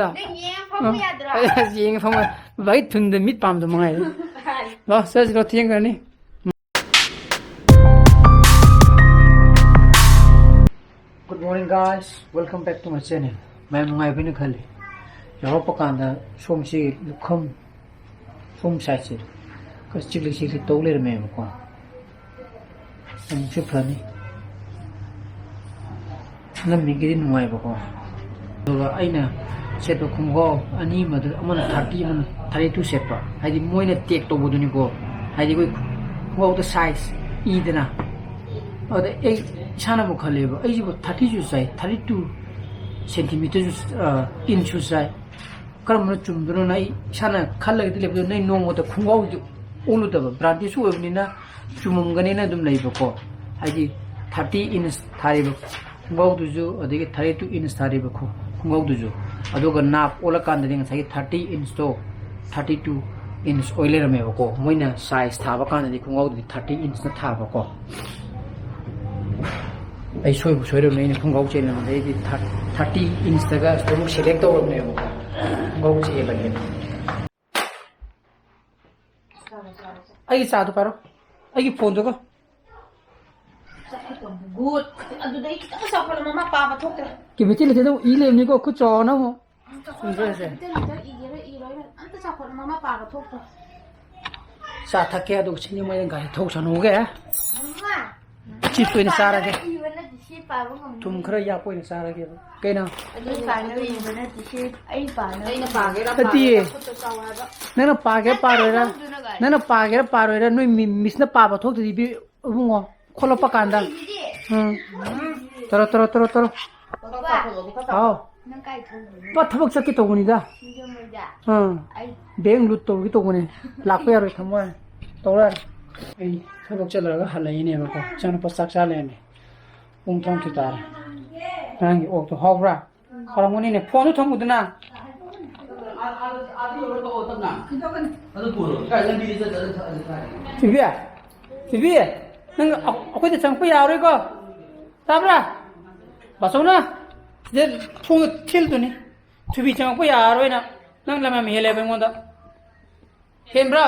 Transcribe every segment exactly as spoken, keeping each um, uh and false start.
ꯅꯪ ꯌꯦꯡꯉ ꯐꯝꯕ ꯌꯥꯗ꯭ꯔꯣ? ꯑꯩ ꯌꯦꯡꯉ ꯐꯝꯕ꯫ ꯕꯥꯏ ꯊꯨꯟꯗ ꯃꯤꯠ ꯄꯥꯝꯗ ꯃꯉꯥꯏꯔꯦ꯫ ꯂꯥꯛꯑꯣ, ꯆꯠꯁꯤꯔꯣ, ꯊꯦꯡꯈ꯭ꯔꯅꯤ꯫ Good morning, guys. Welcome back to my channel. ꯃꯌꯥꯝ ꯅꯨꯡꯉꯥꯏꯕꯅ ꯈꯜꯂꯤ꯫ ꯌꯧꯔꯛꯄ ꯀꯥꯟꯗ ꯁꯣꯝꯁꯤ ꯂꯨꯈꯝ, ꯁꯣꯝ ꯁꯥꯏꯠꯁꯦ ꯈꯔ ꯆꯤꯛꯂꯤ ꯆꯤꯛꯂꯤ ꯇꯧ ꯂꯩꯔꯝꯃꯦꯕꯀꯣ꯫ ꯑꯃꯨꯛꯁꯨ ꯐꯅꯤ꯫ ꯅꯝꯃꯤꯒꯤꯗꯤ ꯅꯨꯡꯉꯥꯏꯕꯀꯣ꯫ ꯑꯗꯨꯒ ꯑꯩꯅ ꯁꯦꯠꯄ ꯈꯣꯡꯒ꯭ꯔꯥꯎ ꯑꯅꯤ ꯑꯃꯗ, ꯑꯃꯅ ꯊꯥꯔꯇꯤ, ꯑꯃꯅ ꯊꯥꯔꯇꯤ ꯇꯨ ꯁꯦꯠꯄ꯫ ꯍꯥꯏꯗꯤ ꯃꯣꯏꯅ ꯇꯦꯛ ꯇꯧꯕꯗꯨꯅꯤꯀꯣ꯫ ꯍꯥꯏꯗꯤ ꯑꯩꯈꯣꯏ ꯈꯣꯡꯒ꯭ꯔꯥꯎꯗ ꯁꯥꯏꯖ ꯏꯗꯅ꯫ ꯑꯗꯨꯗ ꯑꯩ ꯏꯁꯥꯅ ꯑꯃꯨꯛ ꯈꯜꯂꯦꯕ, "ꯑꯩꯁꯤꯕꯨ ꯊꯥꯔꯇꯤꯁꯨ ꯆꯥꯏ, ꯊꯥꯔꯇꯤ ꯇꯨ ꯁꯦꯟꯇꯤꯃꯤꯇꯔꯁꯨ, ꯑ, ꯏꯟꯁꯁꯨ ꯆꯥꯏ꯫ ꯀꯔꯝꯕꯅ ꯆꯨꯝꯗꯣꯏꯅꯣꯅ?" ꯑꯩ ꯏꯁꯥꯅ ꯈꯜꯂꯒꯗꯤ ꯂꯩꯕꯗꯣ, ꯅꯣꯏ ꯅꯣꯡꯃꯗ ꯈꯣꯡꯒ꯭ꯔꯥꯎꯁꯦ ꯑꯣꯜꯂꯨꯗꯕ, ꯕ꯭ꯔꯥꯟꯗꯦꯗꯁꯨ ꯑꯣꯏꯕꯅꯤꯅ ꯆꯨꯝꯃꯝꯒꯅꯤꯅ ꯑꯗꯨꯝ ꯂꯩꯕꯀꯣ꯫ ꯍꯥꯏꯗꯤ ꯊꯥꯔꯇꯤ ꯏꯟꯁ ꯊꯥꯔꯤꯕ ꯈꯣꯡꯒ꯭ꯔꯥꯎꯗꯨꯁꯨ, ꯑꯗꯒꯤ ꯊꯥꯔꯇꯤ ꯇꯨ ꯏꯟꯁ ꯊꯥꯔꯤꯕ ꯈꯣ-, ꯈꯣꯡꯒ꯭ꯔꯥꯎꯗꯨꯁꯨ, ꯑꯗꯨꯒ ꯅꯥꯞ ꯑꯣꯜꯂꯀꯥꯟꯗꯗꯤ ꯉꯁꯥꯏꯒꯤ ꯊꯥꯔꯇꯤ ꯏꯟꯁꯇꯣ ꯊꯥꯔꯇꯤ ꯇꯨ ꯏꯟꯁ ꯑꯣꯏ ꯂꯩꯔꯝꯃꯦꯕꯀꯣ꯫ ꯃꯣꯏꯅ ꯁꯥꯏꯖ ꯊꯥꯕ ꯀꯥꯟꯗꯗꯤ ꯈꯣꯡꯒ꯭ꯔꯥꯎꯗꯨꯗꯤ ꯊꯥꯔꯇꯤ ꯏꯟꯁꯅ ꯊꯥꯕꯀꯣ꯫ ꯑꯩ ꯁꯣꯏꯕꯨ ꯁꯣꯏꯔꯝꯃꯦ, ꯑꯩꯅ ꯈꯣꯡꯒ꯭ꯔꯥꯎ ꯆꯦꯜꯂꯝꯕꯗꯩꯗꯤ ꯊꯥꯔ-, ꯊꯥꯔꯇꯤ ꯏꯟꯁꯇꯒ ꯑꯗꯨꯝ ꯁꯦꯂꯦꯛ ꯇꯧꯔꯕꯅꯦꯕꯀꯣ, ꯈꯣꯡꯒ꯭ꯔꯥꯎ ꯆꯦꯜꯂꯒꯦ꯫ ꯑꯩꯒꯤ ꯆꯥꯗꯣ ꯄꯥꯏꯔꯣ, ꯑꯩꯒꯤ ꯐꯣꯟꯗꯨꯒ꯫ ꯒꯨꯗ꯫ ꯑꯗꯨꯗꯩ ꯈꯤꯇꯪ ꯆꯥꯎꯈꯠꯂ ꯃꯃꯥ ꯄꯥꯕ ꯊꯣꯛꯇ꯭ꯔꯦ꯫ ꯀꯦꯃꯤꯇꯤ ꯂꯩꯇꯦ, ꯑꯗꯨꯝ ꯏ ꯂꯩꯕꯅꯤꯀꯣ, ꯈꯨꯠ ꯆꯥꯎꯅ ꯑꯃꯨꯛ꯫ ꯆꯥꯎꯈꯠꯂ ꯈꯨꯝꯖꯔꯁꯦ꯫ ꯀꯦꯃꯤꯇꯤ ꯂꯩꯇꯦ, ꯏꯒꯦꯔꯥ ꯏꯔꯣꯏꯔꯥ ꯑꯝꯇ ꯆꯥꯎꯈꯠꯂ ꯃꯃꯥ ꯄꯥꯕ ꯊꯣꯛꯇ꯭ꯔꯦ꯫ ꯆꯥ ꯊꯛꯀꯦ, ꯑꯗꯨꯒ ꯁꯤꯡꯖꯃꯩꯗ ꯒꯥꯔꯤ ꯊꯧꯁꯅꯨꯒꯦ꯫ ꯃꯃꯥ, ꯆꯤꯞꯁ ꯑꯣꯏꯅ ꯆꯥꯔꯒꯦ꯫ ꯏꯕ ꯅꯠꯇꯦ, ꯁꯤ ꯄꯥꯕ ꯉꯝꯃꯤ꯫ ꯊꯨꯝ ꯈꯔ ꯌꯥꯛꯄ ꯑꯣꯏꯅ ꯆꯥꯔꯒꯦꯕ꯫ ꯀꯩꯅꯣ? ꯑꯩ ꯄꯥꯅꯕ ꯏꯕ ꯅꯠꯇꯦ, ꯁꯤ ꯑꯩ ꯄꯥꯅꯕ꯫ ꯑꯩꯅ ꯄꯥꯒꯦꯔꯥ ꯅꯠꯇꯤꯌꯦ꯫ ꯄꯥꯔꯣꯏꯔꯥ ꯈꯨꯠꯇ ꯆꯥꯎ ꯍꯥꯏꯕ꯫ ꯅꯪꯅ ꯄꯥꯒꯦꯔꯥ ꯅꯪ ꯀꯥꯏ ꯄꯥꯔꯣꯏꯔꯥ? ꯊꯧꯗꯣꯏꯅꯣ ꯒꯥꯔꯤ? ꯅꯪꯅ ꯄꯥꯒꯦꯔꯥ ꯄꯥꯔꯣꯏꯔꯥ? ꯅꯣꯏ ꯃꯤ-, ꯃꯤꯁꯅ ꯄꯥꯕ ꯊꯣꯛꯇ꯭ꯔꯗꯤ ꯏꯕꯤ-, ꯏꯕꯨꯡꯉꯣ, ꯈꯣꯠꯂꯛꯄ ꯀꯥꯟꯗ꯫ ꯏꯕꯤꯗꯤ꯫ ꯎꯝ꯫ ꯇꯧꯔꯣ, ꯇꯧꯔꯣ, ꯇꯧꯔꯣ, ꯇꯧꯔꯣ꯫ ꯄꯥꯄꯥ, ꯍꯥꯎ꯫ ꯅꯪ ꯀꯥꯏ ꯊꯧꯗꯣꯏꯅꯣ? ꯄꯥ, ꯊꯕꯛ ꯆꯠꯀꯦ ꯇꯧꯕꯅꯤꯗ꯫ ꯁꯤꯡꯖꯃꯩꯗ? ꯑꯥ꯫ ꯑꯩ ꯕꯦꯡ ꯂꯨꯠ ꯇꯧꯔꯨꯒꯦ ꯇꯧꯕꯅꯦ꯫ ꯂꯥꯛꯄ ꯌꯥꯔꯣꯏ, ꯊꯝꯃꯣ ꯌꯥꯔꯦ꯫ ꯇꯧꯔꯣ ꯌꯥꯔꯦ꯫ ꯑꯩ ꯊꯕꯛ ꯆꯠꯂꯨꯔꯒ ꯍꯜꯂꯛꯏꯅꯦꯕꯀꯣ꯫ ꯏꯆꯥꯅꯨꯄꯥ ꯆꯥꯛ ꯆꯥ ꯂꯩꯔꯝꯃꯦ꯫ ꯄꯨꯡ ꯇꯔꯥꯃꯥꯊꯣꯏ ꯇꯥꯔꯦ꯫ ꯉꯔꯥꯡꯒꯤ ꯑꯣꯛꯇꯣ ꯍꯥꯎꯕ꯭ꯔꯥ? ꯍꯥꯎꯔꯝꯒꯅꯤꯅꯦ꯫ ꯐꯣꯟꯗꯣ ꯊꯝꯃꯨꯗꯅ꯫ ꯏꯕꯤ, ꯏꯕꯤ, ꯅꯪ ꯑꯩꯈꯣꯏꯗ ꯆꯪꯉꯛꯄ ꯌꯥꯔꯣꯏꯀꯣ꯫ ꯇꯥꯕ꯭ꯔꯥ? ꯕꯥꯆꯧꯅ ꯁꯤꯗ ꯊꯣꯡꯗꯣ ꯊꯤꯜꯗꯨꯅꯤ꯫ ꯊꯣꯏꯕꯤ ꯆꯪꯉꯛꯄ ꯌꯥꯔꯔꯣꯏ ꯅꯪ꯫ ꯅꯪ ꯂꯝ ꯌꯥꯝ ꯍꯦꯜꯂꯦꯕ ꯑꯩꯉꯣꯟꯗ꯫ ꯍꯦꯟꯕ꯭ꯔꯥ?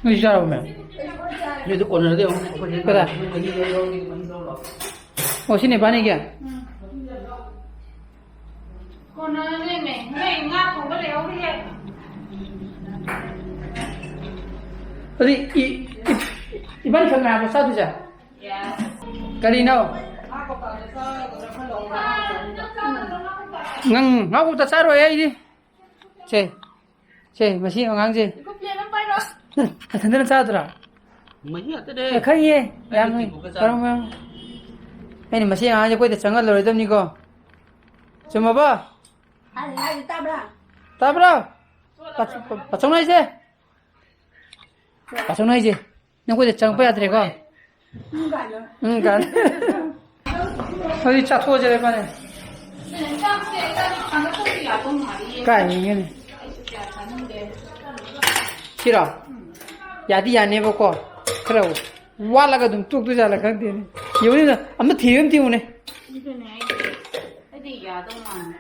ꯅꯣꯏꯁꯨ ꯆꯥꯔꯕꯣ, ꯃꯦꯝ? ꯅꯣꯏꯗ ꯀꯣꯟꯅꯔꯗꯤ ꯑꯃꯨꯛ ꯑꯩꯈꯣꯏ ꯀꯗꯥꯏ? ꯑꯣ, ꯁꯤꯅꯦ ꯏꯕꯥꯅꯤꯒꯤ? ꯀꯣꯟꯅꯔꯅꯦꯃꯦ꯫ ꯅꯣꯏ ꯉꯥ ꯊꯣꯡꯕ ꯂꯩꯍꯧꯔꯤꯌꯦ꯫ ꯑꯗꯨꯗꯤ ꯏ-, ꯏ-, ꯏꯕꯥꯅꯤ ꯈꯛ ꯉꯥꯏꯔꯕꯣ ꯆꯥꯗꯣꯏꯁꯦ? ꯀꯔꯤꯅꯣ? ꯅꯪ ꯉꯥ ꯀꯧꯇꯥ ꯆꯥꯔꯣꯏ ꯑꯩꯗꯤ꯫ ꯁꯦ, ꯁꯦ, ꯃꯁꯤ ꯑꯉꯥꯡꯁꯦ꯫ ꯅꯪ ꯅꯊꯟꯗꯅ ꯆꯥꯗ꯭ꯔꯥ? ꯃꯍꯤ ꯉꯥꯛꯇꯅꯦ꯫ ꯑꯦ, ꯈꯪꯉꯤꯌꯦ꯫ ꯌꯥꯝ ꯑꯩꯗꯤ ꯇꯤꯡꯀꯣꯛꯀ ꯆꯥ- ꯀꯔꯝ, ꯀꯔꯝ-, ꯑꯩꯅ ꯃꯁꯤ ꯑꯉꯥꯡꯁꯦ ꯑꯩꯈꯣꯏꯗ ꯆꯪꯍꯜꯂꯔꯣꯏꯗꯕꯅꯤꯀꯣ꯫ ꯆꯨꯝꯃꯕꯣ? ꯍꯥꯏ, ꯍꯥꯏ, ꯇꯥꯕ꯭ꯔꯥ? ꯇꯥꯕ꯭ꯔꯣ? ꯄꯥ-, ꯄꯥ-, ꯄꯥꯆꯧꯅ ꯍꯥꯏꯁꯦ? ꯄꯥꯆꯧꯅ ꯍꯥꯏꯁꯦ? ꯅꯈꯣꯏꯗ ꯆꯪꯉꯛꯄ ꯌꯥꯗ꯭ꯔꯦꯀꯣ? ꯎꯝ, ꯀꯥꯏꯅ꯫ ꯎꯝ, ꯀꯥꯏꯅ꯫ ꯍꯧꯖꯤꯛ ꯆꯥꯊꯣꯛꯑꯁꯤꯔ ꯏꯕꯥꯅꯤ? ꯆꯥꯛꯁꯦ ꯏꯕꯥꯅꯤ ꯊꯥꯡꯒꯠꯄꯁꯨ ꯌꯥꯗꯧ ꯃꯥꯜꯂꯤꯌꯦ꯫ ꯀꯥꯏ ꯌꯦꯡꯒꯅꯤ? ꯑꯩꯁꯨ ꯀꯌꯥ ꯆꯥꯅꯤꯡꯗꯦ꯫ ꯁꯤꯔꯣ? ꯌꯥꯗꯤ ꯌꯥꯅꯦꯕꯀꯣ꯫ ꯈꯔ ꯋꯥꯠꯂꯒ ꯑꯗꯨꯝ ꯇꯣꯛꯇꯣꯏꯖꯥꯠꯂ ꯈꯪꯗꯦꯅꯦ꯫ ꯌꯦꯡꯉꯨꯅꯦ, ꯑꯝꯇ ꯊꯤꯔ ꯑꯝꯇ ꯌꯦꯡꯉꯨꯅꯦ꯫ ꯑꯗꯨꯅꯦ ꯑꯩꯗꯤ, ꯑꯩꯗꯤ ꯌꯥꯗꯧ ꯃꯥꯟꯗꯦ꯫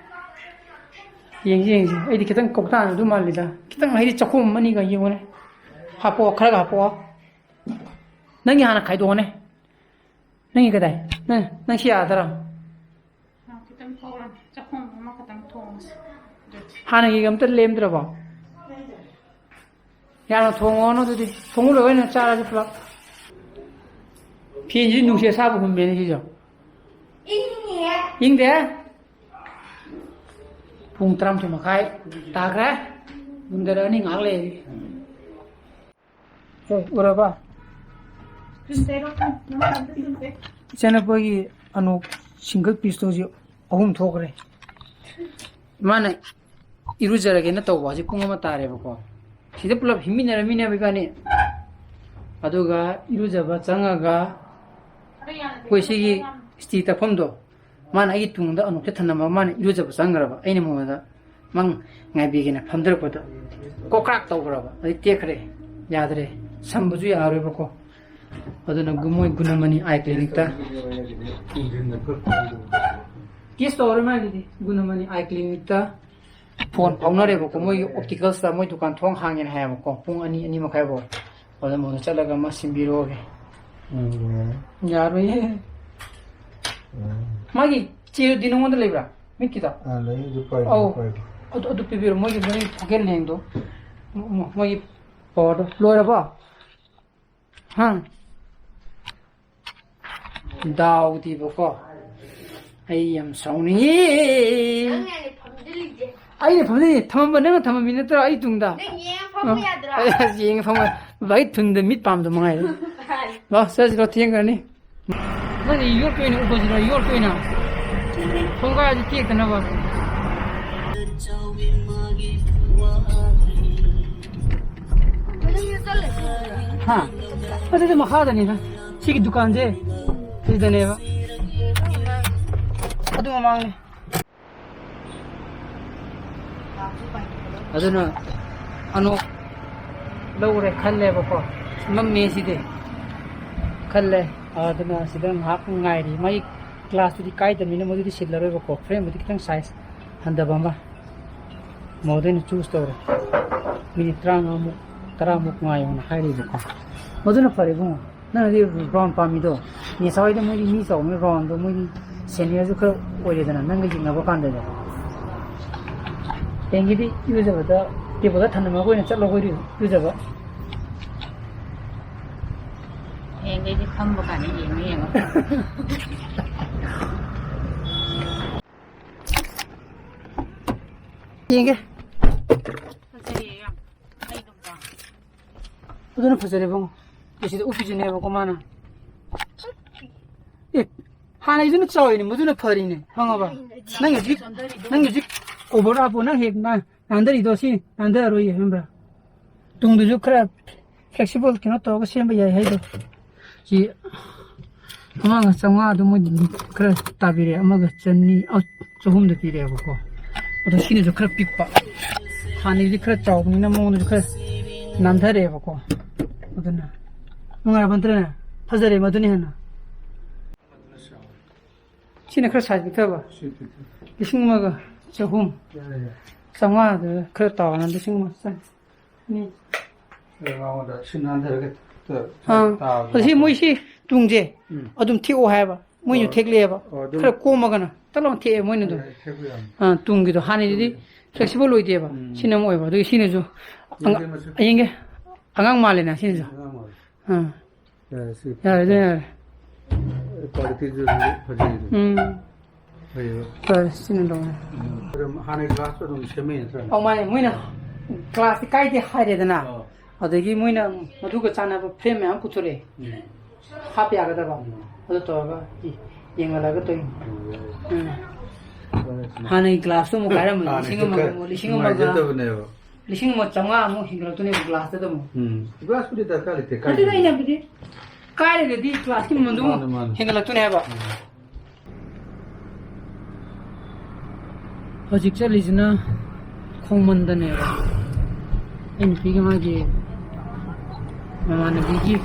ꯌꯦꯡꯁꯤ, ꯌꯦꯡꯁꯤ꯫ ꯑꯩꯗꯤ ꯈꯤꯇꯪ ꯀꯧꯇꯥꯅ ꯑꯗꯨꯝ ꯃꯥꯜꯂꯤꯗ꯫ ꯈꯤꯇꯪ ꯍꯥꯏꯗꯤ ꯆꯥꯛꯈꯣꯝ ꯑꯃ ꯑꯅꯤꯒ ꯌꯦꯡꯉꯨꯅꯦ꯫ ꯍꯥꯞꯄꯛꯑꯣ, ꯈꯔꯒ ꯍꯥꯞꯄꯛꯑꯣ꯫ ꯅꯪꯒꯤ ꯍꯥꯟꯅ ꯈꯥꯏꯗꯣꯛꯑꯣꯅꯦ꯫ ꯅꯪꯒꯤ ꯀꯗꯥꯏ? ꯅꯪ, ꯅꯪ ꯁꯤ ꯌꯥꯗ꯭ꯔꯣ? ꯑ, ꯈꯤꯇꯪ ꯊꯣꯛꯂꯝꯃꯦ꯫ ꯆꯥꯛꯈꯣꯝ ꯑꯃꯈꯛꯇꯪ ꯊꯣꯡꯉꯁꯦ꯫ ꯑꯗꯨꯗꯤ꯫ ꯍꯥꯟꯅꯒꯤꯒ ꯑꯝꯇ ꯂꯦꯝꯗ꯭ꯔꯕꯣ? ꯌꯥꯝꯅ ꯊꯣꯡꯉꯣꯅꯨ ꯑꯗꯨꯗꯤ꯫ ꯊꯣꯡꯉꯨ ꯂꯣꯏꯔ ꯑꯣꯏꯅ ꯆꯥꯔꯁꯤ ꯄꯨꯂꯞ꯫ ꯐꯦꯟꯁꯤ ꯅꯨꯡꯁꯤꯠ ꯑꯁꯥꯕ ꯍꯨꯝꯃꯦꯅꯦ ꯁꯤꯁꯨ꯫ ꯏꯪꯉꯤꯌꯦ꯫ ꯏꯪꯗꯦ? ꯄꯨꯡ ꯇꯔꯥꯃꯥꯊꯣꯏ ꯃꯈꯥꯏ ꯇꯥꯈ꯭ꯔꯦ꯫ ꯃꯨꯟꯊꯔꯛꯑꯅꯤ ꯉꯥꯏꯍꯥꯛ ꯂꯩꯔꯗꯤ꯫ ꯑꯦ, ꯎꯔꯕ? ꯏꯆꯟꯅꯨꯄꯤꯒꯤ ꯑꯅꯣꯛ single pieceꯇꯣ ꯍꯧꯖꯤꯛ ꯑꯍꯨꯝ ꯊꯣꯛꯈ꯭ꯔꯦ꯫ ꯃꯥꯅ ꯏꯔꯨꯖꯔꯒꯦꯅ ꯇꯧꯕ, ꯍꯧꯖꯤꯛ ꯄꯨꯡ ꯑꯃ ꯇꯥꯔꯦꯕꯀꯣ꯫ ꯁꯤꯗ ꯄꯨꯂꯞ ꯍꯤꯡꯃꯤꯟꯅꯔꯝꯃꯤꯅꯦꯕ ꯏꯕꯥꯅꯤ꯫ ꯑꯗꯨꯒ ꯏꯔꯨꯖꯕ ꯆꯪꯉꯒ ꯑꯩꯈꯣꯏ ꯁꯤꯒꯤ ꯏꯁꯇꯤ ꯇꯛꯐꯝꯗꯣ, ꯃꯥꯅ ꯑꯩꯒꯤ ꯇꯨꯡꯗ ꯑꯅꯣꯛꯁꯦ ꯊꯅꯝꯃꯒ ꯃꯥꯅ ꯏꯔꯨꯖꯕ ꯆꯪꯈ꯭ꯔꯕ꯫ ꯑꯩꯅ ꯃꯉꯣꯟꯗ ꯃꯪ ꯉꯥꯏꯕꯤꯒꯦꯅ ꯐꯝꯊꯔꯛꯄꯗ ꯀꯣꯀ꯭ꯔꯥꯛ ꯇꯧꯈ꯭ꯔꯕ꯫ ꯑꯗꯩ ꯇꯦꯛꯈ꯭ꯔꯦ꯫ ꯌꯥꯗ꯭ꯔꯦ꯫ ꯁꯝꯕꯁꯨ ꯌꯥꯔꯣꯏꯕꯀꯣ꯫ ꯑꯗꯨꯅ ꯒꯨ-, ꯃꯣꯏ ꯒꯨꯅꯃꯅꯤ ꯑꯥꯏ ꯀ꯭ꯂꯤꯅꯤꯛꯇ ꯀꯦꯁ ꯇꯧꯔꯦ ꯃꯥꯒꯤꯗꯤ꯫ ꯒꯨꯅꯃꯅꯤ ꯑꯥꯏ ꯀ꯭ꯂꯤꯅꯤꯛꯇ ꯐꯣꯟ ꯐꯥꯎꯅꯔꯦꯕꯀꯣ, ꯃꯣꯏꯒꯤ ꯑꯣꯞꯇꯤꯀꯜꯁꯇ ꯃꯣꯏ ꯗꯨꯀꯥꯟ ꯊꯣꯡ ꯍꯥꯡꯉꯦꯅ ꯍꯥꯏꯌꯦꯕꯀꯣ, ꯄꯨꯡ ꯑꯅꯤ, ꯑꯅꯤ ꯃꯈꯥꯏꯐꯥꯎ꯫ ꯑꯗꯨꯗ ꯃꯉꯣꯟꯗ ꯆꯠꯂꯒ ꯑꯃ ꯁꯤꯟꯕꯤꯔꯨꯔꯒꯦ꯫ ꯎꯝ, ꯌꯥꯔꯣꯏꯌꯦ꯫ ꯎꯝ꯫ ꯃꯥꯒꯤ ꯆꯦꯗꯨꯗꯤ ꯅꯉꯣꯟꯗ ꯂꯩꯕ꯭ꯔꯥ? ꯃꯤꯠꯀꯤꯗꯣ? ꯑꯥ, ꯂꯩ, ꯑꯗꯨ ꯄꯥꯏꯒꯦ, ꯑꯧ꯫ ꯄꯥꯏꯒꯦ꯫ ꯑꯗꯨ, ꯑꯗꯨ ꯄꯤꯕꯤꯔꯣ, ꯃꯣꯏꯒꯤ, ꯃꯣꯏꯒꯤ ꯄꯣꯀꯦꯠ ꯂꯦꯡꯗꯣ꯫ ꯃꯣ-, ꯃꯣꯏꯒꯤ ꯄꯋꯥꯔꯗꯣ꯫ ꯂꯣꯏꯔꯕꯣ? ꯍꯥ? ꯗꯥꯎꯗꯤꯕꯀꯣ꯫ ꯑꯩ ꯌꯥꯝ ꯁꯥꯎꯅꯤꯡꯉꯤ꯫ ꯅꯪꯅꯅꯦ ꯐꯝꯖꯤꯜꯂꯤꯁꯦ꯫ ꯑꯩꯅ ꯐꯝꯖꯤꯜꯂꯤ, ꯊꯝꯃꯝꯕ ꯅꯪꯅ ꯊꯝꯃꯝꯃꯤ ꯅꯠꯇ꯭ꯔꯣ ꯑꯩ ꯇꯨꯡꯗ? ꯅꯪ ꯌꯦꯡꯉ ꯐꯝꯕ ꯑ, ꯌꯥꯗ꯭ꯔꯣ? ꯑꯩ ꯌꯦꯡꯉ ꯐꯝꯕ꯫ ꯚꯥꯏ ꯊꯨꯟꯗ ꯃꯤꯠ ꯄꯥꯝꯗ ꯃꯉꯥꯏꯔꯦ꯫ ꯂꯥꯛꯑꯣ, ꯆꯠꯁꯤꯔꯣ, ꯊꯦꯡꯈ꯭ꯔꯅꯤ꯫ ꯅꯪꯗꯤ ꯌꯣꯠꯄ ꯑꯣꯏꯅ ꯎꯕꯁꯤꯔꯣ, ꯌꯣꯠꯄ ꯑꯣꯏꯅ? ꯊꯣꯡꯒꯥꯏꯁꯨ ꯇꯦꯛꯇꯅꯕ꯫ ꯍꯥ? ꯑꯗꯨꯗꯤ ꯃꯈꯥꯗꯅꯤꯗ꯫ ꯁꯤꯒꯤ ꯗꯨꯀꯥꯟꯁꯦ ꯁꯤꯗꯅꯦꯕ꯫ ꯑꯗꯨ ꯃꯃꯥꯡꯅꯦ꯫ ꯑꯗꯨꯅ ꯑꯅꯣꯛ ꯂꯧꯔꯦ ꯈꯜꯂꯦꯕꯀꯣ꯫ ꯃꯝꯃꯦ ꯁꯤꯗꯤ ꯈꯜꯂꯦ꯫ ꯑꯗꯨꯅ ꯁꯤꯗ ꯉꯥꯏꯍꯥꯛ ꯉꯥꯏꯔꯤ꯫ ꯃꯥꯒꯤ ꯀ꯭ꯂꯥꯁꯇꯨꯗꯤ ꯀꯥꯏꯗꯕꯅꯤꯅ ꯃꯗꯨꯗꯤ ꯁꯤꯜꯂꯔꯣꯏꯕꯀꯣ꯫ ꯐ꯭ꯔꯦꯝꯕꯨꯗꯤ ꯈꯤꯇꯪ ꯁꯥꯏꯖ ꯍꯟꯊꯕ ꯑꯃ ꯃꯣꯗ ꯑꯣꯏꯅ ꯆꯨꯁ ꯇꯧꯔꯦ꯫ ꯃꯤꯅꯤꯠ ꯇꯔꯥꯃꯉꯥꯃꯨꯛ, ꯇꯔꯥꯃꯨꯛ ꯉꯥꯏꯌꯣꯅ ꯍꯥꯏꯔꯤꯕꯀꯣ꯫ ꯃꯗꯨꯅ ꯐꯔꯦ ꯏꯕꯨꯡꯉꯣ꯫ ꯅꯪꯅꯗꯤ ꯔꯥꯎꯟ ꯄꯥꯝꯃꯤꯗꯣ, ꯅꯦꯁꯥ ꯍꯣꯏꯗ ꯃꯣꯏꯗꯤ ꯃꯤ ꯆꯥꯎꯕꯅꯤꯅ ꯔꯥꯎꯟꯗꯣ ꯃꯣꯏꯗꯤ ꯁꯦꯅꯤꯌꯔꯁꯨ ꯈꯔ ꯑꯣꯏꯔꯦꯗꯅ ꯅꯪꯒ ꯌꯦꯡꯅꯕ ꯀꯥꯟꯗꯗꯤ꯫ ꯍꯌꯦꯡꯒꯤꯗꯤ ꯏꯔꯨꯖꯕꯗ ꯇꯦꯕꯜꯗ ꯊꯝꯂꯝꯃꯒ ꯑꯣꯏꯅ ꯆꯠꯂꯣ ꯑꯩꯈꯣꯏꯗꯤ ꯏꯔꯨꯖꯕ꯫ ꯍꯌꯦꯡꯗꯩꯗꯤ ꯐꯝꯕ ꯀꯥꯟꯗ ꯌꯦꯡꯉ ꯌꯦꯡꯉꯣ꯫ ꯌꯦꯡꯒꯦ꯫ ꯐꯖꯩꯌꯦ ꯌꯥꯝ꯫ ꯑꯩ ꯑꯗꯨꯝ ꯄꯥꯝꯃꯦ꯫ ꯑꯗꯨꯅ ꯐꯖꯔꯦ ꯏꯕꯨꯡꯉꯣ꯫ ꯑꯦ, ꯁꯤꯗ ꯎꯞꯄꯤꯁꯤꯅꯦꯕꯀꯣ ꯃꯥꯅ꯫ ꯑꯦ, ꯍꯥꯟꯅꯩꯗꯨꯅ ꯆꯥꯎꯔꯤꯅꯦ, ꯃꯗꯨꯅ ꯐꯔꯤꯅꯦ, ꯈꯪꯉꯕ? ꯅꯪ ꯍꯧꯖꯤꯛ, ꯅꯪ ꯍꯧꯖꯤꯛ ꯀꯣꯕꯔ ꯍꯥꯞꯄꯣ, ꯅꯪ ꯍꯦꯛ ꯅꯥ-, ꯅꯥꯟꯗꯔꯤꯗꯣ ꯁꯤ ꯅꯥꯟꯗꯔꯣꯏꯌꯦ, ꯈꯪꯕ꯭ꯔꯥ? ꯇꯨꯡꯗꯨꯁꯨ ꯈꯔ ꯐ꯭ꯂꯦꯛꯁꯤꯕꯜ ꯀꯩꯅꯣ ꯇꯧꯔꯒ ꯁꯦꯝꯕ ꯌꯥꯏ ꯍꯥꯏꯗꯣ꯫ ꯁꯤ ꯑꯃꯒ ꯆꯥꯝꯃꯉꯥꯗꯣ ꯃꯣꯏꯗꯤ ꯈꯔ ꯇꯥꯕꯤꯔꯛꯑꯦ, ꯑꯃꯒ ꯆꯅꯤ, ꯑ, ꯆꯍꯨꯝꯗ ꯄꯤꯔꯛꯑꯦꯕꯀꯣ꯫ ꯑꯗꯣ ꯁꯤꯅꯁꯨ ꯈꯔ ꯄꯤꯛꯄ, ꯍꯥꯟꯅꯒꯤꯗꯤ ꯈꯔ ꯆꯥꯎꯕꯅꯤꯅ ꯃꯉꯣꯟꯗꯁꯨ ꯈꯔ ꯅꯥꯟꯊꯔꯛꯑꯦꯕꯀꯣ꯫ ꯑꯗꯨꯅ ꯅꯨꯡꯉꯥꯏꯕ ꯅꯠꯇ꯭ꯔꯅꯦ? ꯐꯖꯔꯦ ꯃꯗꯨꯅ ꯍꯦꯟꯅ꯫ ꯁꯤꯅ ꯈꯔ size ꯄꯤꯛꯊꯕ꯫ ꯁꯤ ꯄꯤꯛꯊꯕ꯫ ꯂꯤꯁꯤꯡ ꯑꯃꯒ ꯆꯍꯨꯝ꯫ ꯌꯥꯔꯦ, ꯌꯥꯔꯦ꯫ ꯆꯥꯝꯃꯉꯥꯗ ꯈꯔ ꯇꯥꯎꯅ ꯂꯤꯁꯤꯡ ꯑꯃ ꯆꯪꯉꯤ꯫ ꯑꯅꯤ꯫ ꯑꯗꯣ ꯃꯉꯣꯟꯗ ꯁꯤ ꯅꯥꯟꯊꯔꯒ ꯑꯥ꯫ ꯇꯥꯕꯗꯣ꯫ ꯑꯗꯣ ꯁꯤ ꯃꯣꯏ ꯁꯤ ꯇꯨꯡꯁꯦ ꯎꯝ꯫ ꯑꯗꯨꯝ ꯊꯦꯛꯑꯣ ꯍꯥꯏꯕ꯫ ꯃꯣꯏꯁꯨ ꯑꯣ꯫ ꯊꯦꯛꯂꯛꯑꯦꯕ꯫ ꯑꯣ, ꯑꯗꯨꯝ ꯈꯔ ꯀꯣꯝꯃꯒꯅ ꯇꯛ ꯂꯥꯎꯅ ꯊꯦꯛꯑꯦ ꯃꯣꯏꯅ ꯑꯗꯨꯝ꯫ ꯌꯥꯏ, ꯊꯦꯛꯄ ꯌꯥꯅꯤ꯫ ꯑꯥ, ꯇꯨꯡꯒꯤꯗꯣ ꯍꯥꯟꯅꯗꯤ ꯎꯝ꯫ Flexible ꯑꯣꯏꯗꯦꯕ꯫ ꯎꯝ꯫ ꯁꯤꯅ ꯑꯃ ꯑꯣꯏꯕ꯫ ꯑꯗꯨꯒꯤ ꯁꯤꯅꯁꯨ ꯑꯉ-, ꯌꯦꯡꯒꯦ ꯃꯆꯨ꯫ ꯍꯌꯦꯡꯒꯤ ꯑꯉꯥꯡ ꯃꯥꯜꯂꯦꯅ ꯁꯤꯅꯁꯨ꯫ ꯑꯉꯥꯡ ꯃꯥꯜꯂꯦ꯫ ꯑꯥ꯫ ꯌꯥꯔꯦ, ꯁꯤ ꯌꯥꯔꯦ, ꯑꯗꯨ ꯌꯥꯔꯦ꯫ Qualityꯁꯨ ꯐꯖꯩ ꯑꯗꯨꯝ꯫ ꯎꯝ꯫ ꯐꯩꯌꯦꯕ꯫ ꯐꯔꯦ, ꯁꯤꯅ ꯂꯧꯔꯦ꯫ ꯎꯝ꯫ ꯑꯗꯨꯝ ꯍꯥꯟꯅꯒꯤ glassꯇꯣ ꯑꯗꯨꯝ ꯁꯦꯝꯃꯛꯏ ꯅꯠꯇ꯭ꯔꯥ? ꯑꯧ, ꯃꯥꯅꯦ, ꯃꯣꯏꯅ glassꯇꯤ ꯀꯥꯏꯗꯦ ꯍꯥꯏꯔꯦꯗꯅ꯫ ꯑꯣ꯫ ꯑꯗꯒꯤ ꯃꯣꯏꯅ ꯃꯗꯨꯒ ꯆꯥꯟꯅꯕ frame ꯃꯌꯥꯝ ꯄꯨꯊꯣꯔꯛꯑꯦ꯫ ꯎꯝ꯫ ꯍꯥꯞꯄ ꯌꯥꯒꯗꯕ꯫ ꯎꯝ꯫ ꯑꯗꯨ ꯇꯧꯔꯒ ꯌꯦꯡꯍꯜꯂꯒ ꯇꯧꯔꯤꯅꯤ꯫ ꯎꯝ, ꯌꯥꯏ, ꯌꯥꯏ꯫ ꯎꯝ꯫ ꯐꯔꯦ, ꯁꯤꯅ꯫ ꯍꯥꯟꯅꯒꯤ glassꯇꯣ ꯑꯃꯨꯛ ꯀꯥꯏꯔꯝꯕꯅꯤ, ꯍꯥꯟꯅꯒꯤ ꯂꯤꯁꯤꯡ ꯑꯃꯒ ꯈꯔ ꯑꯃꯨꯛ, ꯂꯤꯁꯤꯡ ꯑꯃꯒ꯫ ꯅꯨꯡꯉꯥꯏꯖꯗꯕꯅꯦꯕ꯫ ꯂꯤꯁꯤꯡ ꯑꯃ ꯆꯥꯝꯃꯉꯥ ꯑꯃꯨꯛ ꯍꯦꯟꯒꯠꯂꯛꯇꯣꯏꯅꯦꯕ glassꯇꯨꯗ ꯑꯃꯨꯛ꯫ ꯎꯝ꯫ Glassꯄꯨꯗꯤ ꯗꯔꯀꯥꯔ ꯂꯩꯇꯦ, ꯑꯗꯨꯅ ꯀꯥꯏꯗꯦ꯫ ꯑꯩꯅ ꯍꯥꯏꯕꯗꯤ ꯀꯥꯏꯔꯒꯗꯤ glassꯀꯤ ꯃꯃꯜꯗꯨ ꯑꯃꯨꯛ ꯃꯥꯅꯦ, ꯃꯥꯅꯦ꯫ ꯍꯦꯟꯒꯠꯂꯛꯇꯣꯏꯅꯦ ꯍꯥꯏꯕ꯫ ꯎꯝ꯫ ꯍꯧꯖꯤꯛ ꯆꯠꯂꯤꯁꯤꯅ ꯈꯣꯡꯃꯟꯗꯅꯦꯕ꯫ ꯑꯩ ꯅꯨꯄꯤꯒ ꯃꯥꯒꯤ ꯃꯃꯥꯟꯅꯕꯤꯒꯤ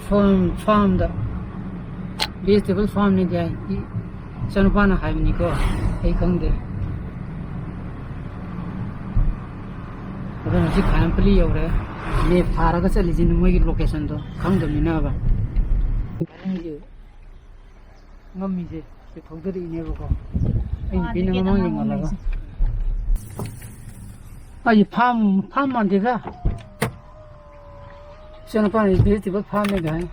farm, farmꯗ vegetable farmꯅꯤꯗꯤ ꯍꯥꯏ꯫ ꯏ-, ꯏꯆꯥꯅꯨꯄꯥꯅ ꯍꯥꯏꯕꯅꯤꯀꯣ, ꯑꯩ ꯈꯪꯗꯦ꯫ ꯑꯗꯨꯅ ꯍꯧꯖꯤꯛ ꯈꯥꯏꯝꯄꯂꯤ ꯌꯧꯔꯦ꯫ Map ꯊꯥꯔꯒ ꯆꯠꯂꯤꯁꯤꯅ ꯃꯣꯏꯒꯤ locationꯗꯣ ꯈꯪꯗꯕꯅꯤꯅꯕ꯫ ꯉꯝꯃꯤꯁꯦ ꯁꯤ ꯊꯧꯗꯔꯛꯏꯅꯦꯕꯀꯣ꯫ ꯑꯩ ꯅꯨꯄꯤꯅ ꯃꯃꯥꯡ ꯌꯦꯡꯍꯜꯂꯒ꯫ ꯑꯩ farm, farm ꯃꯥꯟꯗꯦꯗ꯫ ꯏꯆꯥꯅꯨꯄꯥꯅ vegetable farmꯅꯦꯒ ꯍꯥꯏ꯫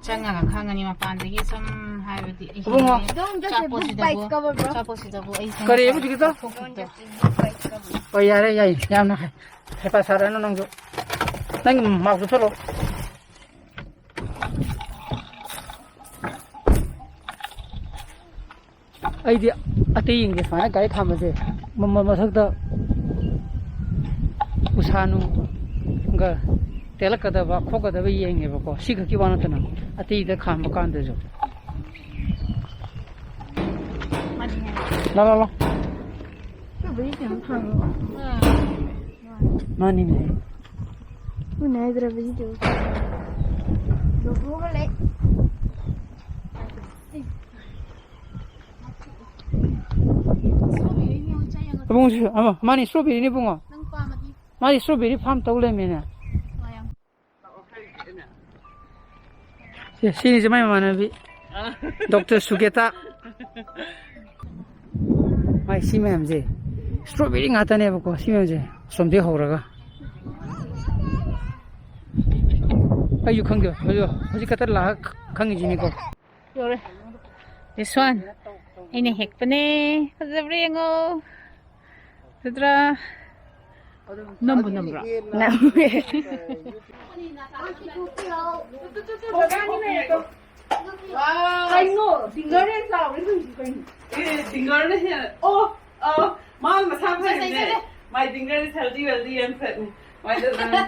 ꯆꯪꯉꯒ ꯈꯪꯉꯅꯤ ꯃꯄꯥꯟꯗꯒꯤ ꯁꯨꯝ ꯍꯥꯏꯕꯗꯤ ꯑꯩ ꯑꯕꯨꯡꯉꯣ꯫ Don't just remove ꯑꯆꯥꯄꯣꯠꯁꯤꯗꯕꯨ, bike cover, bro. ꯑꯆꯥꯄꯣꯠꯁꯤꯗꯕꯨ ꯑꯩ ꯁꯨꯝ ꯀꯔꯤ ꯍꯧꯖꯤꯛꯀꯤꯗꯣ? ꯊꯣꯛꯈꯤꯕꯗꯣ꯫ Don't just remove bike cover. ꯍꯣꯏ, ꯌꯥꯔꯦ, ꯌꯥꯏ꯫ ꯌꯥꯝꯅ ꯍꯩꯄꯥ ꯁꯥꯔꯛꯑꯅꯨ ꯅꯪꯁꯨ꯫ ꯅꯪ ꯃꯥꯛꯁ ꯎꯞꯁꯜꯂꯣ꯫ ꯑꯩꯗꯤ ꯑꯇꯩ ꯌꯦꯡꯗꯦ, ꯁꯨꯃꯥꯏꯅ ꯒꯥꯔꯤ ꯈꯥꯝꯕꯁꯦ ꯃ-, ꯃ-, ꯃꯊꯛꯇ ꯎꯁꯥ ꯅꯨꯡꯒ ꯇꯦꯜꯂꯛꯀꯗꯕ ꯈꯣꯠꯀꯗꯕ ꯌꯦꯡꯉꯦꯕꯀꯣ, ꯁꯤ ꯈꯛꯀꯤ ꯋꯥ ꯅꯠꯇꯅ ꯑꯇꯩꯗ ꯈꯥꯝꯕ ꯀꯥꯟꯗꯁꯨ꯫ ꯂꯥꯎ, ꯂꯥꯎ, ꯂꯥꯎ꯫ ꯃꯥꯅꯤꯅꯦ꯫ ꯎꯅꯗ꯭ꯔꯕꯁꯤꯗꯤ꯫ ꯂꯨꯍꯣꯡꯉ ꯂꯩ꯫ ꯏꯕꯨꯡꯉꯣꯁꯨ ꯑꯃ, ꯃꯥꯅꯤ strawberryꯅꯤ ꯏꯕꯨꯡꯉꯣ꯫ ꯅꯪ ꯄꯥꯝꯃꯗꯤ꯫ ꯃꯥꯅꯤ strawberry farm ꯇꯧ ꯂꯩꯔꯝꯃꯦꯅꯦ꯫ ꯍꯣꯏ, ꯌꯥꯝ ꯁꯦ, ꯁꯤꯅꯤꯁꯦ ꯃꯥꯏ ꯃꯃꯥꯟꯅꯕꯤ꯫ ꯑ꯫ ꯗꯣꯛꯇꯔ ꯁꯨꯒꯦꯇꯥ꯫ ꯃꯥꯏ ꯁꯤ ꯃꯌꯥꯝꯁꯦ strawberry ꯉꯥꯛꯇꯅꯦꯕꯀꯣ, ꯁꯤ ꯃꯌꯥꯝꯁꯦ ꯑꯁꯣꯝꯗꯒꯤ ꯍꯧꯔꯒ꯫ ꯑꯩꯁꯨ ꯈꯪꯗꯦ, ꯍꯧꯖꯤꯛ, ꯍꯧꯖꯤꯛ ꯈꯛꯇ ꯂꯥꯛꯑꯒ ꯈꯪꯉꯤꯁꯤꯅꯤꯀꯣ꯫ ꯌꯧꯔꯦ꯫ This one꯫ ꯑꯩꯅ ꯍꯦꯛꯄꯅꯦ꯫ ꯐꯖꯕ꯭ꯔꯥ ꯌꯦꯡꯉꯣ꯫ ꯐꯖꯗ꯭ꯔꯥ? ꯅꯝꯕꯨ ꯅꯝꯕ꯭ꯔꯥ? ꯅꯝꯃꯦ꯫ ꯀꯩꯅꯣ? ꯐꯤꯡꯒꯔꯅ ꯆꯥꯎꯔꯦ ꯍꯧꯖꯤꯛ ꯀꯩꯅꯣ? ꯑꯦ, ꯐꯤꯡꯒꯔꯅ ꯍꯦꯟꯅ, ꯑꯣ, ꯑꯣ, ꯃꯥꯅ ꯃꯁꯥ ꯐꯔꯤꯅꯦ꯫ ꯆꯠꯁꯦ, ꯆꯠꯁꯦ꯫ My finger is healthy, wealthy, and fat. ꯃꯥꯏꯗ ꯑꯗꯨꯝ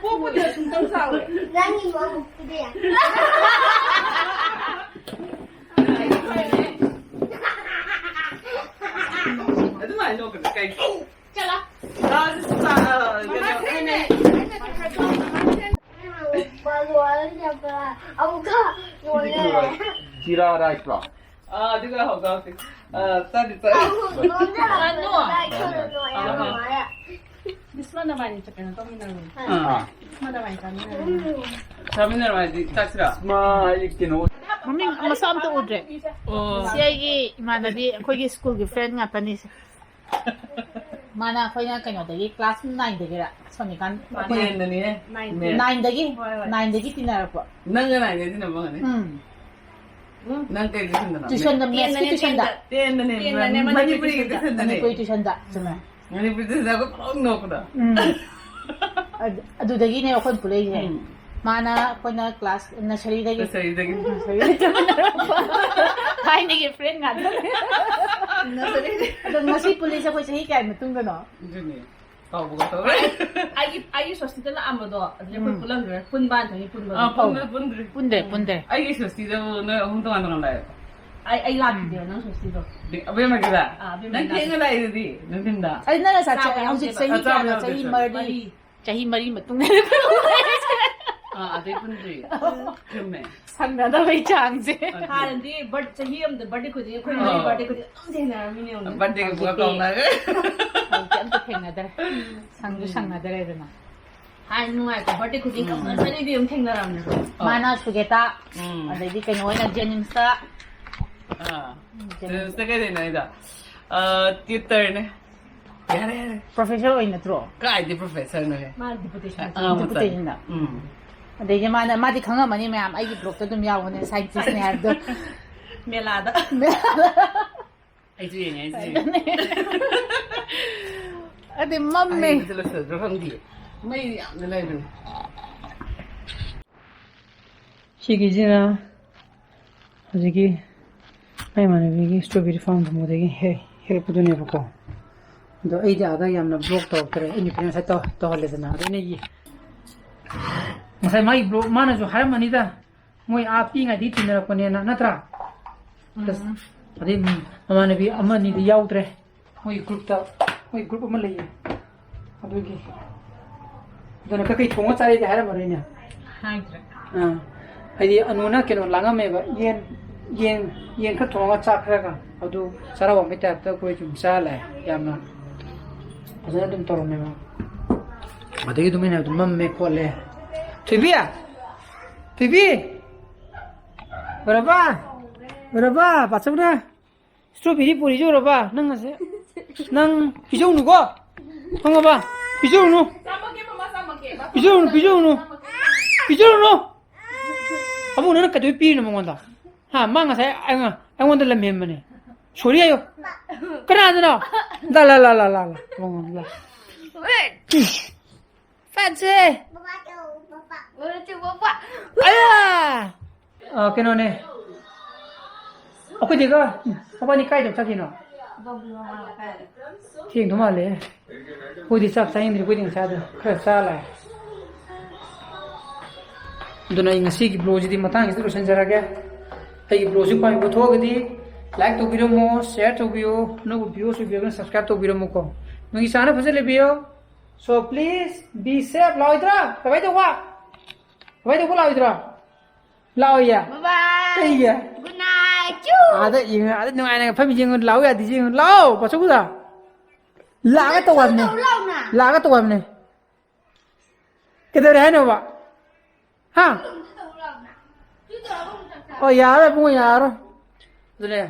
ꯄꯣꯛꯄꯗ ꯁꯨꯝꯇꯪ ꯆꯥꯎꯔꯦ꯫ ꯅꯪꯒꯤ ꯃꯕꯨꯛꯇꯨꯗꯤ꯫ ꯑꯗꯨꯃꯥꯏꯅ ꯅꯣꯛꯀꯅꯨ, ꯀꯩ? ꯆꯠꯂꯣ꯫ ꯂꯥꯁ ꯁꯥ-, ꯀꯩꯅꯣ, ꯃꯃꯥ ꯁꯦꯝꯃꯦ꯫ ꯑꯃꯨꯛꯀ ꯂꯣꯜꯂꯦ꯫ ꯖꯤꯔꯥ ꯔꯥꯏꯁꯂꯣ? ꯑꯥ, ꯑꯗꯨꯒ ꯍꯧꯖꯤꯛ ꯍꯧꯖꯤꯛ, ꯑꯥ, ꯆꯥꯗꯤ ꯆꯥꯏ꯫ ꯆꯥꯅꯨ꯫ ꯃꯥꯅ ꯅꯕꯥꯅꯤ ꯆꯠꯀꯅꯣ ꯇꯧꯃꯤꯟꯅꯔꯨ꯫ ꯑꯥ꯫ ꯃꯥ ꯅꯕꯥꯅꯤ ꯆꯥꯃꯤꯟꯅꯔꯨ꯫ ꯆꯥꯃꯤꯟꯅꯔꯨ ꯍꯥꯏꯗꯤ ꯆꯥꯁꯤꯔꯥ? ꯃꯥ ꯑꯩ ꯀꯩꯅꯣ꯫ ꯃꯃꯤꯡ ꯃꯁꯛ ꯑꯝꯇ ꯎꯗ꯭ꯔꯦ꯫ ꯑꯣ꯫ ꯁꯤ ꯑꯩꯒꯤ ꯏꯃꯥꯟꯅꯕꯤ, ꯑꯩꯈꯣꯏꯒꯤ ꯁ꯭ꯀꯨꯜꯒꯤ ꯐ꯭ꯔꯦꯟ ꯉꯥꯛꯇꯅꯤ ꯁꯦ꯫ ꯃꯥꯅ ꯑꯩꯈꯣꯏꯅ ꯀꯩꯅꯣꯗꯒꯤ, ꯀ꯭ꯂꯥꯁ ꯅꯥꯏꯟꯗꯒꯤꯔ ꯁꯣꯅꯤꯀꯥꯟ ꯑꯩꯈꯣꯏꯅ ꯇꯦꯟꯗꯅꯤꯍꯦ꯫ ꯅꯥꯏꯟ꯫ ꯅꯥꯏꯟꯗꯒꯤ, ꯍꯣꯏ, ꯍꯣꯏ꯫ ꯅꯥꯏꯟꯗꯒꯤ ꯇꯤꯟꯅꯔꯛꯄ꯫ ꯅꯪꯒ ꯅꯥꯏꯟꯗꯒꯤ ꯇꯤꯟꯅꯕ ꯑꯣꯏꯔꯝꯒꯅꯤ꯫ ꯎꯝ꯫ ꯎꯝ꯫ ꯅꯪ ꯀꯩ ꯇꯨꯏꯁꯟꯗꯅꯣ? ꯇꯨꯏꯁꯟꯗ, ꯃꯦꯠꯁꯀꯤ ꯇꯦꯟꯗꯅꯦ, ꯇꯨꯏꯁꯟꯗ꯫ ꯇꯦꯟꯗ꯫ ꯇꯦꯟꯗꯅꯦ, ꯇꯦꯟꯗꯅꯦ, ꯃꯅꯤꯄꯨꯔꯤ ꯃꯅꯤꯄꯨꯔꯤ ꯇꯨꯏꯁꯟꯗ꯫ ꯇꯨꯏꯁꯟꯗꯅꯦ꯫ ꯃꯅꯤꯄꯨꯔꯤ ꯇꯨꯏꯁꯟꯗ, ꯆꯨꯝꯃꯦ꯫ ꯃꯅꯤꯄꯨꯔꯤ ꯇꯨꯏꯁꯟꯗ ꯑꯩꯈꯣꯏ ꯄꯪꯅꯣꯛ ꯅꯣꯛꯄꯗꯣ꯫ ꯎꯝ꯫ ꯑꯗꯨ-, ꯑꯗꯨꯗꯒꯤꯅꯦ ꯑꯩꯈꯣꯏ ꯄꯨꯜꯂꯛꯏꯁꯦ꯫ ꯎꯝ꯫ ꯃꯥꯅ ꯑꯩꯈꯣꯏꯅ ꯀ꯭ꯂꯥꯁ ꯅꯁꯔꯤꯗꯒꯤ꯫ ꯅꯁꯔꯤꯗꯒꯤ꯫ ꯅꯁꯔꯤꯗꯒꯤ ꯇꯝꯃꯤꯟꯅꯔꯛꯄ꯫ ꯊꯥꯏꯅꯒꯤ ꯐ꯭ꯔꯦꯟ ꯉꯥꯛꯇꯅꯦ꯫ ꯅꯁꯔꯤꯗꯒꯤ꯫ ꯑꯗꯣ ꯉꯁꯤ ꯄꯨꯜꯂꯤꯁꯦ ꯑꯩꯈꯣꯏ ꯆꯍꯤ ꯀꯌꯥꯒꯤ ꯃꯇꯨꯡꯗꯅꯣ? ꯑꯗꯨꯅꯦ꯫ ꯀꯥꯎꯕꯒ ꯇꯧꯔꯦ꯫ ꯑꯩꯒꯤ, ꯑꯩꯒꯤ ꯁꯣꯁꯇꯤꯗ ꯂꯥꯛꯑꯝꯕꯗꯣ, ꯑꯗꯨꯗꯤ ꯑꯩꯈꯣꯏ ꯎꯝ꯫ ꯄꯨꯜꯂꯝꯈꯤꯔꯣꯏ꯫ ꯄꯨꯟꯕ ꯍꯥꯟꯅ ꯄꯨꯟꯕ꯫ ꯑꯥ, ꯄꯨꯟꯕ ꯄꯨꯟꯗ꯭ꯔꯤ꯫ ꯄꯨꯟꯗ꯭ꯔꯦ, ꯄꯨꯟꯗ꯭ꯔꯦ꯫ ꯑꯩꯒꯤ ꯁꯣꯁꯇꯤꯗꯕꯨ ꯅꯣꯏ ꯑꯍꯨꯝ ꯇꯣꯉꯥꯟ ꯇꯣꯉꯥꯟ ꯂꯥꯛꯑꯦ꯫ ꯑꯩ, ꯑꯩ ꯂꯥꯛꯈꯤꯗꯦꯕ, ꯎꯝ꯫ ꯅꯪ ꯁꯣꯁꯇꯤꯗꯣ꯫ ꯑꯕꯦꯝꯃꯒꯤꯗ? ꯑꯥ, ꯑꯕꯦꯝꯃꯒꯤ ꯅꯪ ꯂꯥꯛꯈꯤ꯫ ꯊꯦꯡꯅ ꯂꯥꯛꯏꯗꯨꯗꯤ, ꯅꯨꯡꯊꯤꯟꯗ꯫ ꯑꯩ ꯅꯪꯒ ꯆꯥꯛ ꯆꯥ-, ꯆꯥꯕ ꯍꯧꯖꯤꯛ ꯌꯥꯎꯗꯦꯕ꯫ ꯆꯍꯤ ꯑꯥ, ꯆꯥꯕ ꯀꯌꯥꯅꯣ? ꯌꯥꯎꯗꯦ, ꯆꯍꯤ ꯆꯥꯕ꯫ ꯃꯔꯤ꯫ ꯃꯔꯤ꯫ ꯆꯍꯤ ꯃꯔꯤ ꯃꯇꯨꯡꯗ ꯑꯥ ꯑꯗꯩ ꯄꯨꯟꯗ꯭ꯔꯤ꯫ ꯆꯨꯝꯃꯦ꯫ ꯁꯪꯅꯗꯕꯩ ꯆꯥꯡꯁꯦ꯫ ꯍꯥꯟꯅꯗꯤ ꯕꯔꯠ ꯆꯍꯤ ꯑꯃꯗ ꯕꯥꯔꯗꯦ ꯈꯨꯗꯤꯡ ꯑꯩꯈꯣꯏ ꯑꯥ꯫ ꯃꯔꯤ ꯕꯥꯔꯗꯦ ꯈꯨꯗꯤꯡ ꯑꯗꯨꯝ ꯊꯦꯡꯅꯔꯝꯃꯤꯅꯦ ꯌꯦꯡꯉꯨꯅꯦ꯫ ꯕꯥꯔꯗꯦꯒ ꯄꯨꯔꯥ ꯍꯧꯖꯤꯛꯇꯤ ꯀꯥꯎꯅꯔꯦ꯫ ꯍꯧꯖꯤꯛꯇꯤ ꯑꯝꯇ ꯊꯦꯡꯅꯗ꯭ꯔꯦ꯫ ꯁꯪꯁꯨ ꯁꯪꯅꯗ꯭ꯔꯦꯗꯅ꯫ ꯍꯥꯏ ꯅꯨꯡꯉꯥꯏꯀꯣ ꯕꯥꯔꯗꯦ ꯈꯨꯗꯤꯡ ꯀꯝꯄꯜꯁꯔꯤꯗꯤ ꯑꯗꯨꯝ ꯊꯦꯡꯅꯔꯝꯅꯦ꯫ ꯃꯥꯅ ꯁꯨꯒꯦꯇꯥ꯫ ꯎꯝ꯫ ꯑꯗꯩꯗꯤ ꯀꯩꯅꯣ ꯑꯣꯏꯅ ꯖꯦꯅꯤꯝꯁꯇ꯫ ꯑꯥ꯫ ꯖꯦꯅꯤꯝꯁꯇ ꯀꯩꯗꯩꯅꯣ ꯑꯩꯗꯣ? ꯇ꯭ꯌꯨꯇꯔꯅꯦ꯫ ꯌꯥꯔꯦ ꯌꯥꯔꯦ꯫ ꯄ꯭ꯔꯣꯐꯦꯁꯔ ꯑꯣꯏ ꯅꯠꯇ꯭ꯔꯣ? ꯀꯥꯏꯗꯤ ꯄ꯭ꯔꯣꯐꯦꯁꯔꯅꯣꯍꯦ? ꯃꯥ ꯗꯤꯄꯨꯇꯦꯁꯟ꯫ ꯑꯉꯥꯡ ꯃꯆꯥ꯫ ꯗꯤꯄꯨꯇꯦꯁꯟꯗ꯫ ꯎꯝ꯫ ꯑꯗꯩꯗꯤ ꯃꯥꯅ ꯃꯥꯗꯤ ꯈꯪꯉꯝꯃꯅꯤ ꯃꯌꯥꯝ ꯑꯩꯒꯤ ꯕ꯭ꯂꯣꯛꯇ ꯑꯗꯨꯝ ꯌꯥꯎꯕꯅꯦ ꯁꯥꯏꯟꯇꯤꯁꯅꯦ ꯍꯥꯏꯕꯗꯣ꯫ ꯃꯦꯂꯥꯗ꯫ ꯑꯩꯁꯨ ꯌꯦꯡꯉꯦ ꯑꯩꯁꯨ ꯌꯦꯡꯉꯦ꯫ ꯑꯗꯩ ꯃꯝꯃꯦ꯫ ꯑꯩ ꯂꯣꯏꯁꯤꯜꯂꯗ꯭ꯔꯥ ꯈꯪꯗꯦ꯫ ꯃꯩ ꯌꯥꯝꯅ ꯂꯩꯕꯅꯦ꯫ ꯁꯤꯒꯤꯁꯤꯅ ꯍꯧꯖꯤꯛꯀꯤ ꯑꯩ ꯏꯃꯥꯟꯅꯕꯤꯒꯤ ꯁ꯭ꯇꯔꯣꯕꯦꯔꯤ ꯐꯥꯔꯝ ꯊꯝꯕꯗꯒꯤ ꯍꯦꯛ ꯍꯦꯛꯂꯛꯄꯗꯨꯅꯦꯕꯀꯣ꯫ ꯑꯗꯣ ꯑꯩꯗꯤ ꯑꯥꯗ ꯌꯥꯝꯅ ꯕ꯭ꯂꯣꯛ ꯇꯧꯔꯛꯇ꯭ꯔꯦ, ꯑꯩꯅ ꯐꯖꯅ ꯉꯁꯥꯏ ꯇꯧ- ꯇꯧꯍꯜꯂꯦꯗꯅ꯫ ꯑꯗꯣ ꯑꯩꯅ ꯌꯦ- ꯉꯁꯥꯏ ꯃꯥꯒꯤ ꯕ꯭ꯂꯣꯛ ꯃꯥꯅꯁꯨ ꯍꯥꯏꯔꯝꯃꯅꯤꯗ, ꯃꯣꯏ ꯑꯥ ꯄꯤꯛꯏꯉꯩꯗꯒꯤ ꯇꯤꯟꯅꯔꯛꯄꯅꯦꯅ, ꯅꯠꯇ꯭ꯔꯥ? ꯑꯗꯩ ꯃꯃꯥꯟꯅꯕꯤ ꯑꯃ ꯑꯅꯤꯗꯤ ꯌꯥꯎꯗ꯭ꯔꯦ ꯃꯣꯏ ꯒ꯭ꯔꯨꯞꯇ꯫ ꯃꯣꯏ ꯒ꯭ꯔꯨꯞ ꯑꯃ ꯂꯩꯌꯦ ꯑꯗꯨꯒꯤ꯫ ꯑꯗꯨꯅ ꯀꯩꯀꯩ ꯊꯣꯡꯉ ꯆꯥꯔꯤꯗꯤ ꯍꯥꯏꯔꯝꯃꯔꯣꯏꯅꯦ꯫ ꯍꯥꯏꯗ꯭ꯔꯦ꯫ ꯑꯥ꯫ ꯍꯥꯏꯗꯤ ꯑꯅꯨꯅ ꯀꯩꯅꯣ ꯂꯥꯡꯉꯝꯃꯦꯕ, ꯌꯦꯟ ꯌꯦꯟ ꯌꯦꯟ ꯈꯔ ꯊꯣꯡꯉꯒ ꯆꯥꯛ ꯈꯔꯒ꯫ ꯑꯗꯨ ꯆꯔꯥ ꯋꯥꯟꯕꯩ ꯇꯥꯏꯞꯇ ꯑꯩꯈꯣꯏ ꯁꯨꯝ ꯆꯥ ꯂꯥꯛꯑꯦ꯫ ꯌꯥꯝꯅ ꯐꯖꯅ ꯑꯗꯨꯝ ꯇꯧꯔꯝꯃꯦꯕ꯫ ꯑꯗꯒꯤ ꯑꯗꯨꯝ ꯑꯩꯅ ꯑꯗꯨꯝ ꯃꯝꯃꯦ ꯈꯣꯠꯂꯦ꯫ ꯊꯣꯏꯕꯤ! ꯊꯣꯏꯕꯤ! ꯎꯔꯕ? ꯎꯔꯕ? ꯄꯥꯆꯧꯅ ꯁ꯭ꯇꯔꯣꯕꯦꯔꯤ ꯄꯨꯔꯤꯁꯦ ꯎꯔꯕ? ꯅꯪ ꯉꯁꯤ ꯅꯪ ꯄꯤꯖꯧꯅꯨꯀꯣ꯫ ꯈꯪꯉꯕ? ꯄꯤꯖꯧꯅꯨ꯫ ꯄꯤꯖꯧꯅꯨ, ꯄꯤꯖꯧꯅꯨ꯫ ꯄꯤꯖꯧꯅꯨ꯫ ꯑꯃꯨꯛ ꯅꯪꯅ ꯀꯩꯗꯧꯕꯩ ꯄꯤꯔꯤꯅꯣ ꯃꯉꯣꯟꯗ? ꯍꯥ? ꯃꯥ ꯉꯁꯥꯏ ꯑꯩꯉꯣꯟ-, ꯑꯩꯉꯣꯟꯗ ꯂꯝꯍꯦꯟꯕꯅꯦ꯫ ꯁꯣꯔꯤ ꯍꯥꯏꯌꯣ꯫ ꯀꯅꯥꯗꯅꯣ? ꯂꯥ, ꯂꯥ, ꯂꯥ꯫ ꯐꯦꯠꯁꯦ꯫ ꯑꯌꯥ! ꯑ, ꯀꯩꯅꯣꯅꯦ꯫ ꯑꯩꯈꯣꯏꯗꯤꯒ ꯃꯕꯥꯅꯤ ꯀꯥꯏꯗ ꯆꯠꯈꯤꯅꯣ? ꯊꯦꯡꯗꯧ ꯃꯥꯜꯂꯦ꯫ ꯑꯩꯈꯣꯏꯗꯤ ꯆꯥꯛ ꯆꯥꯅꯤꯡꯗ꯭ꯔꯤ, ꯑꯩꯈꯣꯏꯗꯤ ꯉꯁꯥꯏꯗ ꯈꯔ ꯆꯥ ꯂꯥꯛꯑꯦ꯫ ꯑꯗꯨꯅ ꯑꯩ ꯉꯁꯤꯒꯤ ꯕ꯭ꯂꯣꯒꯁꯤꯗꯤ ꯃꯇꯥꯡꯁꯤꯗ ꯂꯣꯏꯁꯤꯟꯖꯔꯒꯦ꯫ ꯑꯩꯒꯤ ꯕ꯭ꯂꯣꯒꯁꯤ ꯄꯥꯝꯕꯤꯕ ꯊꯣꯛꯑꯒꯗꯤ ꯂꯥꯏꯛ ꯇꯧꯕꯤꯔꯝꯃꯣ, ꯁꯤꯌꯔ ꯇꯧꯕꯤꯌꯣ, ꯑꯅꯧꯕ ꯚ꯭ꯌꯨꯋꯔꯁ ꯑꯣꯏꯕꯤꯔꯒꯅ ꯁꯕꯁꯀ꯭ꯔꯥꯏꯕ ꯇꯧꯕꯤꯔꯝꯃꯨꯀꯣ꯫ ꯅꯣꯏꯒꯤ ꯆꯥꯅ ꯐꯖꯅ ꯂꯩꯕꯤꯌꯣ꯫ So please be safe. ꯂꯥꯛꯑꯣꯏꯗ꯭ꯔꯥ? ꯀꯃꯥꯏꯅ ꯇꯧꯕ? ꯀꯃꯥꯏꯅ ꯇꯧꯕ? ꯂꯥꯛꯑꯣꯏꯗ꯭ꯔꯥ? ꯂꯥꯛꯑꯣꯏꯌꯦ? Bye bye. ꯀꯩꯒꯤ? Good night. ꯆꯨ. ꯑꯥꯗ ꯌꯦꯡꯉ ꯑꯥꯗ ꯅꯨꯡꯉꯥꯏꯅ ꯐꯝꯃꯤ ꯌꯦꯡꯉꯨ꯫ ꯂꯥꯛꯑꯣ ꯌꯥꯗꯦ ꯌꯦꯡꯉꯨ꯫ ꯂꯥꯛꯑꯣ ꯄꯥꯆꯧꯗ. ꯂꯥꯛꯑꯒ ꯇꯧ ꯍꯥꯏꯕꯅꯦ. ꯇꯧ ꯂꯥꯎꯅ. ꯂꯥꯛꯑꯒ ꯇꯧ ꯍꯥꯏꯕꯅꯦ. ꯀꯩꯗꯧꯔꯦ ꯍꯥꯏꯅꯣꯕ? ꯍꯥ? ꯇꯧ ꯂꯥꯎꯅ. ꯆꯨ ꯇꯧꯔꯒ ꯑꯃꯨꯛ ꯆꯥꯛ ꯆꯥ. ꯑꯣ, ꯌꯥꯔꯣꯏ ꯏꯕꯨꯡꯉꯣ, ꯌꯥꯔꯣꯏ꯫ ꯑꯗꯨꯅꯦ,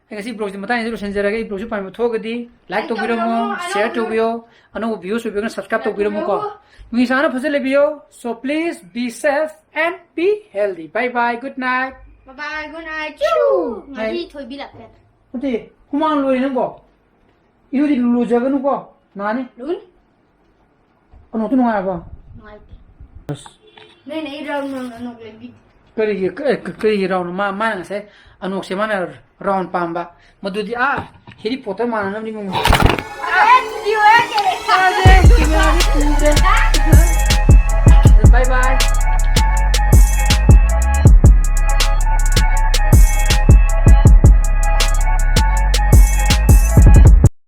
ꯑꯩ ꯉꯁꯤ vlogꯁꯦ ꯃꯇꯥꯡꯁꯤꯗ ꯂꯣꯏꯁꯤꯟꯖꯔꯒꯦ꯫ ꯑꯩ vlogꯁꯦ ꯄꯥꯝꯕ ꯊꯣꯛꯑꯒꯗꯤ like Like ꯇꯧꯕꯤꯔꯝꯃꯣ, ꯇꯧꯕꯤꯔꯝꯃꯣ, share ꯑꯅꯧꯕ ꯇꯧꯕꯤꯌꯣ, ꯑꯅꯧꯕ viewers ꯑꯣꯏꯕꯤꯔꯒꯅ subscribe ꯇꯧꯕꯤꯔꯝꯃꯣꯀꯣ꯫ ꯇꯧꯕꯤꯔꯝꯃꯣ. ꯅꯨꯡꯁꯤ ꯆꯥꯟꯅ ꯐꯖꯅ ꯂꯩꯕꯤꯌꯣ꯫ So please be safe and be healthy. Bye bye, good night. Bye bye, good night. ꯆꯨ. ꯉꯥꯔꯤ ꯊꯣꯏꯕꯤ ꯂꯥꯛꯄ ꯌꯥꯗ꯭ꯔꯣ? ꯅꯠꯇꯦ, ꯍꯨꯃꯥꯡ ꯂꯣꯏꯔꯦ ꯅꯪꯕꯣ꯫ ꯏꯔꯨꯗꯤ ꯂꯨꯖꯒꯅꯨꯀꯣ, ꯅꯥꯅꯤ꯫ ꯂꯨꯟ. ꯑꯅꯣꯛꯇꯤ ꯅꯨꯡꯉꯥꯏꯔꯕꯣ? ꯅꯨꯡꯉꯥꯏꯇꯦ. ꯅꯣꯏꯅ ꯑꯩ round round ꯑꯅꯣꯛ ꯂꯩꯕꯤꯗꯦ. ꯀꯔꯤꯒꯤ ꯀ- ꯀ- ꯀꯔꯤꯒꯤ round? ꯃꯥ ꯃꯥꯅ ꯉꯁꯥꯏ ꯑꯅꯣꯛꯁꯦ ꯃꯥꯅ round ꯄꯥꯝꯕ꯫ ꯃꯗꯨꯗꯤ ꯑꯥ Harry Potter ꯃꯥꯟꯅꯅꯕꯅꯤ ꯃꯉꯣꯟꯗ꯫ ꯑꯦ, video ꯍꯦꯛ ꯀꯦꯔꯦꯛꯇꯔ. ꯀꯦꯃꯦꯔꯥꯗꯤ ꯄꯨꯗ꯭ꯔꯦ꯫ Bye bye.